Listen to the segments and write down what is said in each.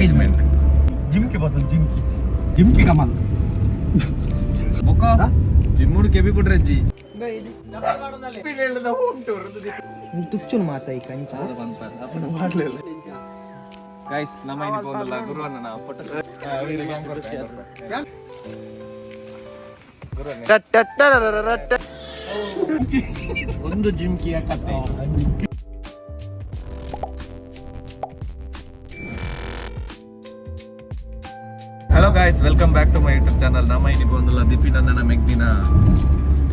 Engagement. ಜಿಮ್ಗೆ ಬರ್ತದೆ, ಜಿಮ್ಕಿ ಜಿಮ್ಕಿ ಕಮಾಲ್. ಬೊಕ್ಕ ಜಿಮ್ಮುಡು ಕೆಬಿ ಕೊಟ್ರೆಜ್ಜಿ. ತುಚ್ಚುನು ಮಾತ ಈ ಕಂಚ. ಗೈಸ್, ನಮ್ಮ ಇನಿ ಪೋಂದಲ್ಲ ಗುರುವನ್ನ ಫೋಟೋ. ಒಂದು ಜಿಮ್ಕಿಯ ಕತೆ. Hello guys, welcome back to my YouTube channel. ನಮ್ಮ ಇನಿ ಪೋಂದಲ್ಲ ದಿಪಿನ ನನ್ನ ಮೆಗ್ದಿನ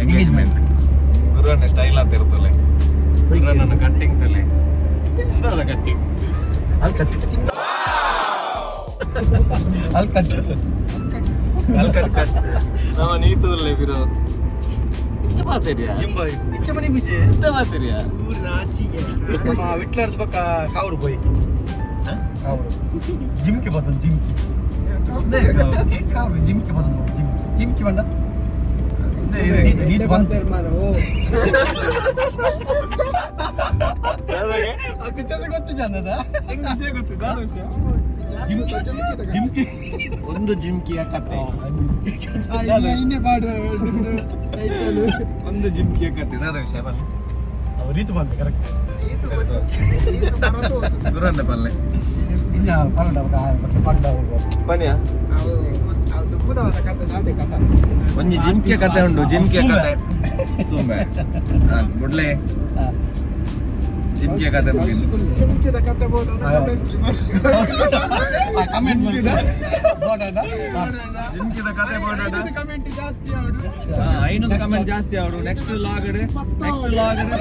ಎಂಗೇಜ್ಮೆಂಟ್. ಗುರುವನ್ನ ಸ್ಟೈಲ್ ಆತ ಇರ್ತಲೆ, ಗುರುವನ್ನ ಕಟ್ಟಿಂಗ್ ತಲೆ ಕಟ್ಟಿಂಗ್. ಅಲ್ಲಿ ಕಟ್, ಅಲ್ಲಿ ಕಟ್. ಅಲ್ಲಿ ಕಟ್ ಕಟ್. ನಮ್ಮ ನೀತು ಉಲ್ಲೆ ಬಿರೋ ಇಂತ ಮಾತೇರಿಯಾ? ಜಿಮ್ ಬಾಯ್ ಇచ్చ ಮನಿ ಬಿಜೆ. ಇಂತ ಮಾತೇರಿಯಾ? ನಮ್ಮ ವಿಟ್ಲಾಡ್ದ ಪಕ್ಕ ಕಾವರು ಪೋಯಿ, ಕಾವರು ಜಿಮ್ಗೆ ಬರ್ತದೆ, ಜಿಮ್ಕಿ ಕಾವರು ಜಿಮ್ಗೆ ಬರ್ತದೆ. ಜಿಮ್ಕಿ ಜಿಮ್ಕಿ ಬಂಡ ನೀತು ಬಂತ. ಗೊತ್ತು ಚಂದದ. ವಿಷಯ ಗೊತ್ತು, ದಾದ ವಿಷಯ? ಜಿಮ್ಕಿ ಜಿಮ್ಕಿ. ಒಂದು ಜಿಮ್ಕಿಯ ಕತೆ. ಒಂದು ಜಿಮ್ಕಿಯ ಕತೆ, ದಾದ ವಿಷಯ ಬಲ್ಲೆ. ರೀತು ಬಂದ ಕರೆಕ್ಟ್. ಗುರನ್ನ ಬಲ್ಲೆ. ಇನ್ನ ಪಂಡ ಪಂಡ. ಪನಿಯ ಒಂಜಿ ಜಿಮ್ಕಿಯ ಕತೆ ಉಂಡು, ಜಿಮ್ಕಿಯ ಕತೆ. ಸೂಮೆ ಗುಡ್ಲೆ ಜಿಮ್ಕಿಯ ಕತೆ ಮುಗಿದು. ಕಮೆಂಟ್. ಜಿಮ್ಕಿದ ಕತೆ ಬೋಡಾಡ. 500 ಕಮೆಂಟ್ ಜಾಸ್ತಿ ಅವಡು. ನೆಕ್ಸ್ಟ್ ಲಾಗಡ್, ನೆಕ್ಸ್ಟ್ ಲಾಗಡ್,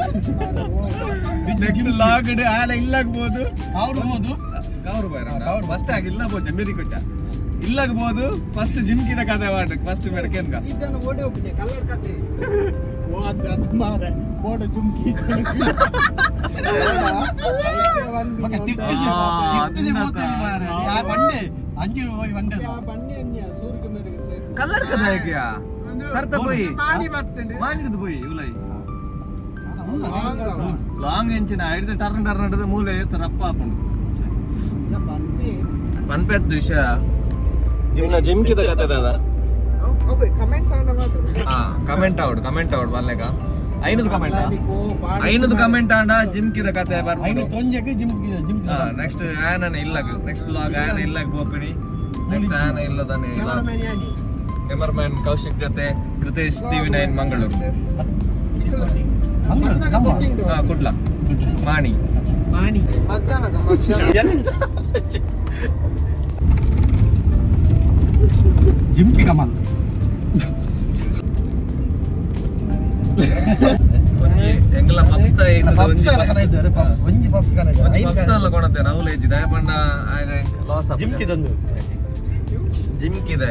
ನೆಕ್ಸ್ಟ್ ಲಾಗಡ್ ಆಲ ಇಲ್ಲಾಗ್ಬೋದು. ಅವ್ರು ಹೋದು. Cover boy. ಕವರ್. ಫಸ್ಟ್ ಆಗಿ ಇಲ್ಲ ಬೋಜ ಮೆದಿ ಕೊಚ್ಚ ಇಲ್ಲಾಗ್ಬೋದು. ಫಸ್ಟ್ ಜಿಮ್ಕಿದ ಕತೆ ಮಾಡ ಫಸ್ಟ್ ಮೆಡಕೆನ್ಗ. ಬಂಡೆ ಅಂಜಿ ಹೋಗಿ ಬಂಡೆ. ಕಲ್ಲಡ್ಕದ ಹೇಗೆಯಾ ಸರ್ತ ಪೋಯಿ ಮಾನಿಡ್ದು ಪೋಯಿ ಉಲೈ ಲಾಂಗ್ ಎಂಚಿನ ಹಿಡಿದು ಟರ್ನ್ ಟರ್ನ್ ಹಿಡಿದು ಮೂಲೆ ರಪ್ಪ ಹಾಕೊಂಡು ಪನ್ಪೆದ್ ವಿಷಯ ಜಿಮ್ನ ಜಿಮ್ಕಿದ ಕತೆ ದಾದ. ಹಾ, ಕಮೆಂಟ್ ಔಟ್, ಕಮೆಂಟ್ ಔಟ್ ಬಲ್ಲೆಗ. 500 ಕಮೆಂಟ್, 500 ಕಮೆಂಟ್ ಆಂಡ ಜಿಮ್ಕಿದ ಕತೆ. ಐನು ಬರ್ಬೋದು. ತೊಂಜಕ್ಕೆ ಜಿಮ್ ಜಿಮ್. ನೆಕ್ಸ್ಟ್ ಆನನ ಇಲ್ಲಗ್, ನೆಕ್ಸ್ಟ್ ಲಾಗ್ ಆನ ಇಲ್ಲಗ್ ಪೋಪಿನಿ. ನೆಕ್ಸ್ಟ್ ಆನ ಇಲ್ಲದಾನೆ. ಕ್ಯಾಮರಾಮನ್ ಕೌಶಿಕ್ ಜೊತೆ ಕೃತೇಶ್, ಟಿವಿ9 ಮಂಗಳೂರು. ಹಾ, ಕುಡ್ಲ ಮಾಣಿ. ಜಿಮ್ಕಿ ಕಮಾಲ್. ಒಂಜಿ ಎಂಗಲ ಪಪ್ಸ್ ಪಪ್ಸ್ ಎಲ್ಲ ಕನ ಇದ್ದಾರೆ, ಪಪ್ಸ್ ಒಂಜಿ ಪಪ್ಸ್ ಕನ ಇದ್ದಾರೆ. ಪಪ್ಸ್ ಎಲ್ಲ ಕೊಣತೆ ನಾವು ಲೇಜಿ ದಯಪಂಡ ಆಗ ಲಾಸ್. ಜಿಮ್ಕಿ ತಂದು. ಜಿಮ್ಕಿದ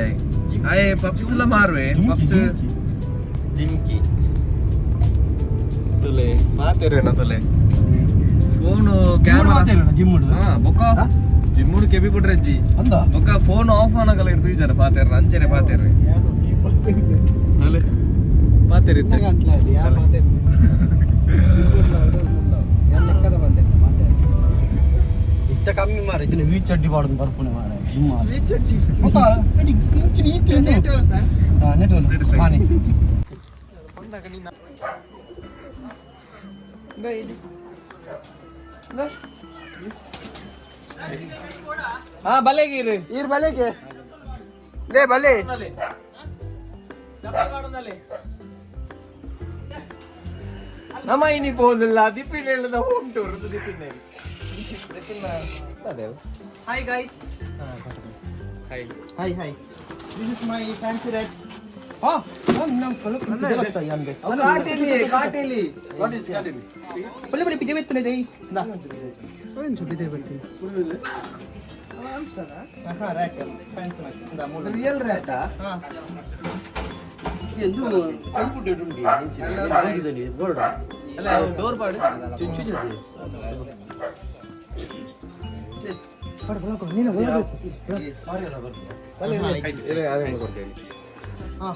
ಆಯೆ ಪಪ್ಸ್ ಎಲ್ಲ ಮಾರುವೆ ಪಪ್ಸ್. ಜಿಮ್ಕಿ ತುಲೆ ಮಾತೇರೇನ ತುಲೆ ಫೋನು ಕ್ಯಾಮರಾ. ಜಿಮ್. ಹಾ, ಬೊಕ್ಕ ಜಿಮ್ಮುಡು ಕೆಬಿ ಕೊಟ್ರೆಜ್ಜಿ. ಅಂದ. ಬೊಕ್ಕ ಫೋನ್ ಆಫ್ ಆನಗಲ ಹಿಡ್ದು ಇದ್ದಾರೆ ಪಾತೇರ್ ಅಂಚನೆ ಪಾತೇರ್ ಪಾತೇರ್ ಇತ್ತೆ. ಇತ್ತ ಕಮ್ಮಿ ಮಾರ ಇದನ್ನ ವೀಚ್ ಚಡ್ಡಿ ಬಾಡುದು ಬರ್ಪುಣೆ ಮಾರ ಜಿಮ್ ಬೊಕ್ಕ ಇಂಚಿನ ಈತಿ ನೆಟ್. Net strike. ಮಾನಿ. ಹಾ, ಬಲೆಗೀರು. ಈರ್ ಬಲೆಗೆ they ಬಲೆ. ನಮ್ಮ ಇನಿ ಪೋದಿಲ್ಲ ದಿಪ್ಪಿನ ಹೇಳದ ಹೋಮ್ ಟೂರ್ ದಿಪ್ಪಿನ ಅದೇ. Hi guys. Hi. Hi hi, this is my fancy rats. Ha. ಕಾಟೇಲಿ ಕಾಟೇಲಿ, what is ಕಾಟೇಲಿ? ಬಳ್ಳಿ ಬಳ್ಳಿ ಬಿದ್ದೆ ಬಿತ್ತನೆ ದೈ ನಾ ಏನು ಸುಟ್ಟಿದೆ ಬರ್ತೀನಿ. ಹಾ, ರ್ಯಾಟ್ ಫ್ಯಾನ್ಸಿ ಮ್ಯಾಕ್ಸ್ ಇಂದ ಮೂರು. ರಿಯಲ್ ರ್ಯಾಟಾ? ಹಾ. ಎಂದು ಕಂಪ್ಯೂಟರ್ ಉಂಟು ಬೋರ್ಡ್. ಅಲ್ಲ, ಡೋರ್ ಬಾಡು. ಚುಚ್ಚು.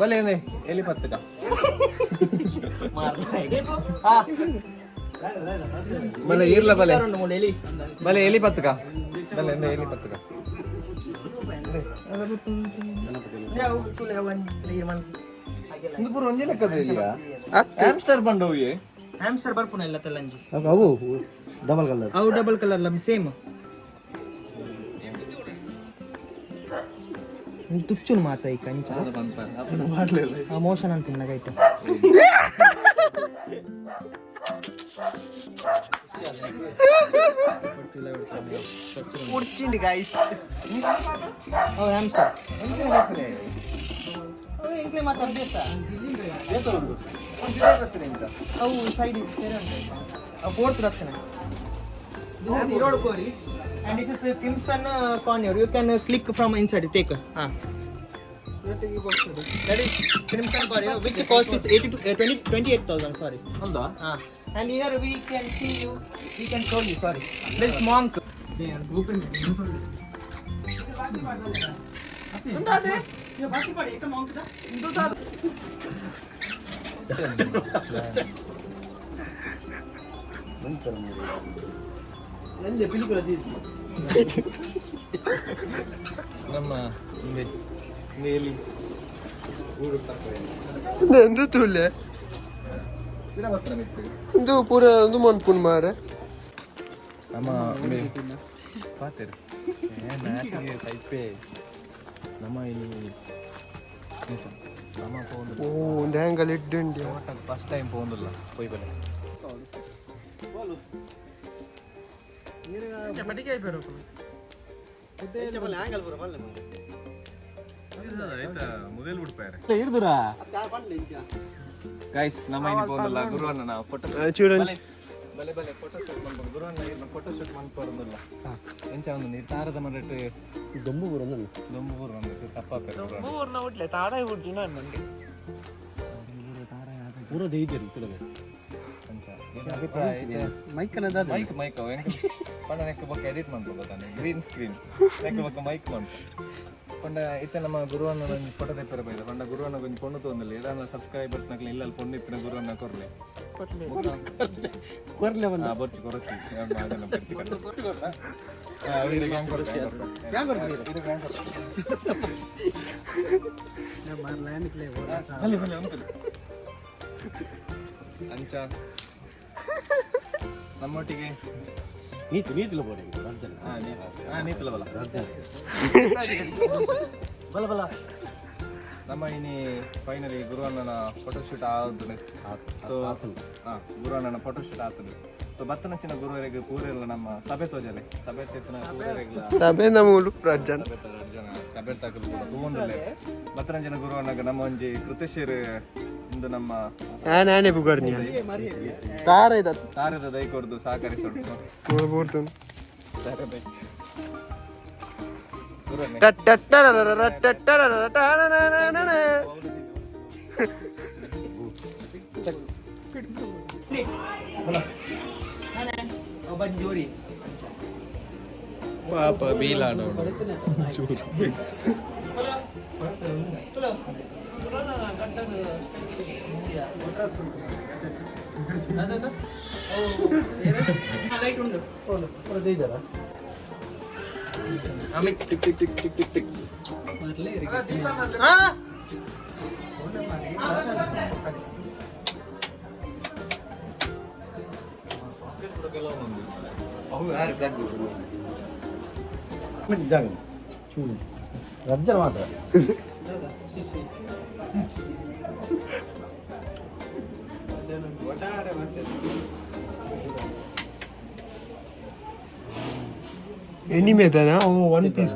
ಬಲೆ ಎಲಿ ಪತ್ತಕ. ಬಲೆ ಈರ್ಲ ಬಲೆ ಬಲೆ ಎಲಿ ಪತ್ತಕ ಬಲೆ ಎಂದ ಎಲಿ ಪತ್ತಕ. ಇಂದು ಪೂರ ಒಂಜಿ ಲೆಕ್ಕದ ಇದೆಯಾ? ಹ್ಯಾಮ್ಸ್ಟರ್ ಬಂಡೋವಿಯೇ. ಹ್ಯಾಮ್ಸ್ಟರ್ ಬರ್ಪುನ ಇಲ್ಲ ತಲ್ಲಂಜಿ. ಅವು ಡಬಲ್ ಕಲರ್. ಅವು ಡಬಲ್ ಕಲರ್ ಲಮ್ ಸೇಮ್. ತುಚ್ಚುನು ಮಾತ ಈ ಕಂಚ ಆ ಮೋಷನ್ ಅಂತಿಲ್ಲ ಗೈಟ್. ಉಡ್ಚಿಂಡಿ ಗೈಸ್. ಓ ಹ್ಯಾಮ್ಸ್ಟರ್ ಇಂಕ್ಲೆ ಮಾತ ಅಭ್ಯಾಸ. ಅವು ಸೈಡ್ ಬೇರೆ ಉಂಟು. ಅವು ಫೋರ್ತ್ ರಕ್ಷಣೆ. This is Erode Kori and this is crimson conure. You can click from inside, take. Ah. That is crimson conure, which cost is 82, 20, 28,000, sorry. ಹೌದಾ? Ah. And here we can see you, we can show you, sorry. This monk. ನಲ್ಲೆ Pilikula ತೀರ್ಪು. ನಮ್ಮ ಹಿಂದೆ ಹಿಂದೆ ಎಲ್ಲಿ ಊರು ತಪ್ಪು. ಎಂದು ತೂಲೆ. ಇರ ಬರ್ತಾನೆ ಮಿತ್ತು. ಇಂದು ಪೂರ ಒಂದು ಮನ್ಪುನ್ ಮಾರೆ. ನಮ್ಮ ಪಾತೆರ್ ಏ ನಾಚಿಗೆ ಸೈಪೆ. ನಮ್ಮ ಇಲ್ಲಿ ನಮ್ಮ ಪೋಂದು. ಓ ಒಂದು ಹ್ಯಾಂಗಲ್ ಇಡ್ಡುಂಡಿ. ಫಸ್ಟ್ ಟೈಮ್ ಪೋಂದುಲ್ಲ ಪೋಯ್ ಬಲೆ. ಮೊದಲು ಬಿಡ್ಪಾರೆ ಗೈಸ್. ನಮ್ಮ ಇನಿ ಪೋಂದುಲ್ಲ ಗುರುವಣ್ಣ ಫೋಟೋ. ಚೂಡಂಜಿ. ಬಲೆ ಬಲೆ ಫೋಟೋ ಶೂಟ್ ಮನ್ಪುಂಡು ಗುರುವಣ್ಣ. ಇರ್ನ ಫೋಟೋ ಶೂಟ್ ಮನ್ಪೊಂದುಲ್ಲ. ಎಂಚ ಒಂದು ನೀರು ತಾರದ ಮರಟ್. ದೊಂಬು ಪೂರ ಒಂದಲ್ಲ. ದೊಂಬು ಊರು ಒಂದು ತಪ್ಪಾಪೆರ್. ಪೂರ ದೈದ್ಯರು ತುಲವೆ. ಅಂಚ ಏನ್ ಅಭಿಪ್ರಾಯ ಐತೆ? ಮೈಕನ. ಮೈಕ್ ಮೈಕ್ ಅವು ಎಂಕ್ ಪಂಡ ನೆಕ್ ಬೊಕ್ಕ ಎಡಿಟ್ ಮನ್ಪು ತಾನೆ ಗ್ರೀನ್ ಸ್ಕ್ರೀನ್. ನೆಕ್ ಬೊಕ್ಕ ಮೈಕ್ ಮನ್ಪು ಪಂಡ ಇತ್ತೆ ನಮ್ಮ ಗುರುವನ್ನ ಒಂಜಿ ಫೋಟೋ ತೆಪ್ಪರೆ ಬೈದ ಪಂಡ ಗುರುವನ್ನ ಒಂಜಿ ಪೊಣ್ಣು ತೋಂದಿಲ್ಲ. ಏದಾನ ಸಬ್ಸ್ಕ್ರೈಬರ್ಸ್ ನಕ್ಲೆ ಇಲ್ಲ ಪೊಣ್ಣು ಇತ್ತಿನ ಗುರುವನ್ನ ಕೊರ್ಲೆ. ಕೊರ್ಲೆ. ಹಾ, ಬೊರ್ಚಿ ಕೊರಚಿ ಅದನ್ನ ಬೊರ್ಚಿ ಕಟ್ಟು. ಹಾ, ಇರು ಗ್ಯಾಂಗ್ ಕೊರ್ಲೆ, ಗ್ಯಾಂಗ್ ಕೊರ್ಲೆ. ಇರು ಗ್ಯಾಂಗ್ ಕೊರ್ಲೆ. ಬಲೆ ಬಲೆ ಉಂಟು. ಅಂಚ ನಮ್ಮೊಟ್ಟಿಗೆ ನೀತು ನೀತಿಲ ಬೋಡೆ ಅರ್ಜನ. ಹಾ ನೀತು, ಹಾ ನೀತುಲ ಬಲ. ಅರ್ಜನ ಬಲ ಬಲ. ನಮ್ಮ ಇನಿ ಫೈನಲಿ ಗುರುವಣ್ಣನ ಫೋಟೋಶೂಟ್ ಆದ್ರೆ. ಸೊ ಹಾ ಗುರುವಣ್ಣನ ಫೋಟೋಶೂಟ್ ಆಗ್ತದೆ. ಸೊ ಬತ್ತನಂಚಿನ ಗುರುವರೆಗೆ ಪೂರೆಲ್ಲ ನಮ್ಮ ಸಭೆ ತೋಜಲೆ ಸಭೆ ತೆತ್ತಿನ ಪೂರೆಗ್ಲ. ಸಭೆ ನಮ್ಮ ಪ್ರಜ್ಜನ. ಸಭೆ ಜನ ಸಭೆ ತಾಕಲು ಕೂಡ ತೂವೊಂದುಲ್ಲೆ. ಬತ್ತನಂಚಿನ ಗುರುವಣ್ಣಗ ನಮ್ಮ ಒಂಜಿ ಕೃತೇಶ್ವರ ಇಂದು ನಮ್ಮ ಆನೆ ಬುಗರ್ನಿ ತಾರ ಇದ. ತಾರದ ದೈ ಕೊರ್ದು ಸಹಕರಿಸೋಡು. ಪೂರ್ತುನ್. ತಾರ ದೈ ಗುರುವಣ್ಣೆ. ಬಂಜೋರಿ. ಪಾಪ ಬೀಲಾಡ. ಲೈಟ್ ಉಂಟು. ಪೂರ ದೈದಾರ. Tick tick tick tick tick tick. ಅವು ಯಾರು ಬ್ಲ್ಯಾಕ್ ಜಾಗ ಚೂಡು ರಜ್ಜನ ಮಾತ್ರ. ಎನಿಮೆ ತಾನ ಓ ಒನ್ ಪೀಸ್.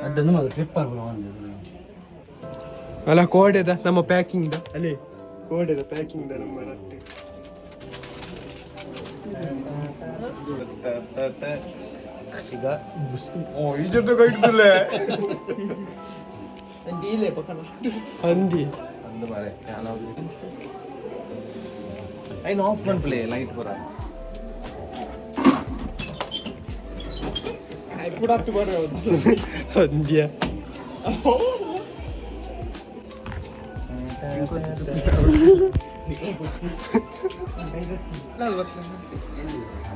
ಅಡ್ಡನ್ನು ಮಾತ್ರ ಟ್ರಿಪ್ ಆರ್ಬಲ ಒಂದು. ಅಲ್ಲ ಕೋಡೆದ ನಮ್ಮ ಪ್ಯಾಕಿಂಗ್ the ಅಲ್ಲಿ ಕೋಡೆದ ಪ್ಯಾಕಿಂಗ್ the ನಮ್ಮ ರಟ್ಟೆ. ಈಗ ಓ ಈ ಜೊತೆ ಕೈಡ್ದಲ್ಲೇ. ಹಂದಿ. ಅಂದು ಮಾರೆ ಐನ್ ಆಫ್ ಮನ್ಪ್ಲೆ ಲೈಟ್ ಪೂರ. ಹಂದಿಯ.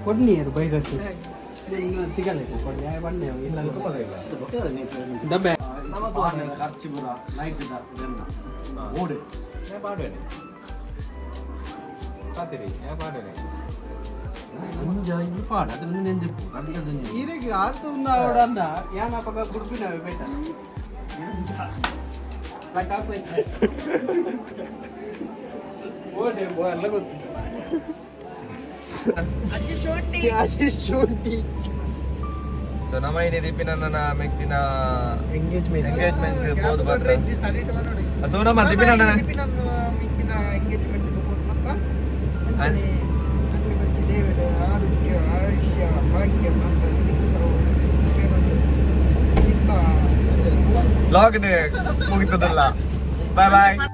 ಕೊಡ್ನಿಯರು ಬೈರಸ್. ದಬ್ಬೆ. ಖರ್ಚು ಪೂರ ಲೈಟ್ ಓಡು. ಪಾಡ ಅದನ್ನ ನೆಂದಿಪ್ಪು. ಈರೆಗ್ ಆತು ಒಂದು ಅವಡಂದ ಯಾನಪಗ ಗುಡ್ಪಿನ ಬೇಟ. ಓಡೆ ಎಲ್ಲ ಗೊತ್ತಿತ್ತು. ಅಜ್ಜಿ ಶುಂಠಿ. ಅಜಿ ಶುಂಠಿ. ಸೊ ನಮ್ಮ ಇನಿ ದೀಪಿನ ನನ್ನ ಮೆಗ್ದಿನ ಎಂಗೇಜ್ಮೆಂಟ್. ಎಂಗೇಜ್ಮೆಂಟ್ ಪೋದು ಬತ್ತ. ಸೊ ನಮ್ಮ ದೀಪಿನ ನನ್ನ ಮಿಕ್ಕಿನ ಎಂಗೇಜ್ಮೆಂಟ್ ಪೋದು ಬತ್ತ. ಅಂಚನೆ ಅಕ್ಲೆಗ್ ಒಂಜಿ ದೇವೆರ್ ಆರೋಗ್ಯ, ಆಯುಷ್ಯ, ಭಾಗ್ಯ ಮಾತ ಚಿತ್ತ. ಲಾಗ್ ಮುಗಿತದಲ್ಲ. Bye boy.